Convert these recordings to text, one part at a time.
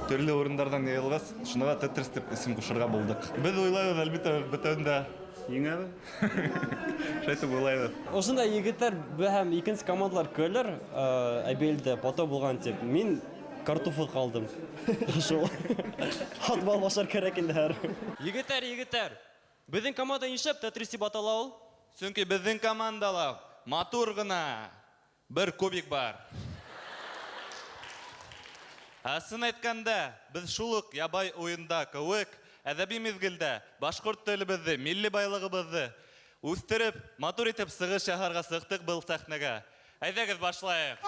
Төрлө урындарҙан йыйылғас, шуныға Тетрис тип исем ҡушырға булдыҡ. Беҙ уйлайбыҙ, әлбиттә, бөтәһен дә еңәбеҙ. Шулай итеп уйлайбыҙ. Ошондай егеттәр һәм икенсе командалар көлөр, әбелде потом булған тип. Мин картуфы ҡалдым. Шул. Һатып ашар кәрәк инде һәр. Егеттәр, егеттәр. Беҙҙең команда нишләп Тетрис тип атала ул? Сөнки беҙҙең командала матур ғына бер кубик бар. Ә сын әйткәндә, беҙ шул уҡ ябай уйында кеүек әҙәби миҙгелдә башҡорт телебеҙҙе, милли байлығыбыҙҙы үҫтереп, матур итеп сығыш яһарға сыҡтыҡ был сәхнәгә. Әйҙәгеҙ, башлайыҡ.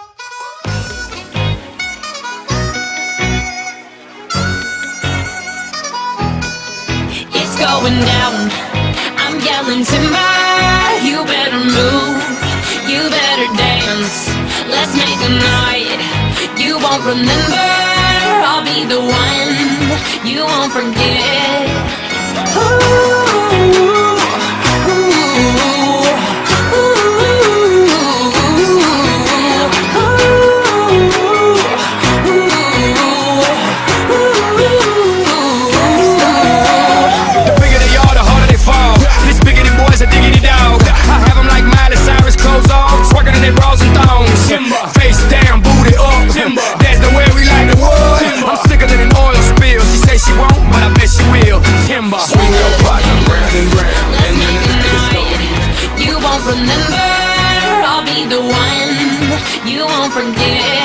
It's going down. I'm yelling timber. You better move. You better dance. Let's make a night you won't remember. I'll be the one you won't forget. Ooh, ooh, ooh, ooh. The bigger they are, the harder they fall. This biggity boy's a diggity dog. I have 'em like Miley Cyrus, clothes off, twerking in their bras and thongs. Timber. Face down, booty up. Timber. That's the way we like the wood. Timber. I'm sicker than an oil spill. She say she won't, but I bet she will. Timber. Swing your partner round and round. Let's make a night you won't remember. I'll be the one you won't forget.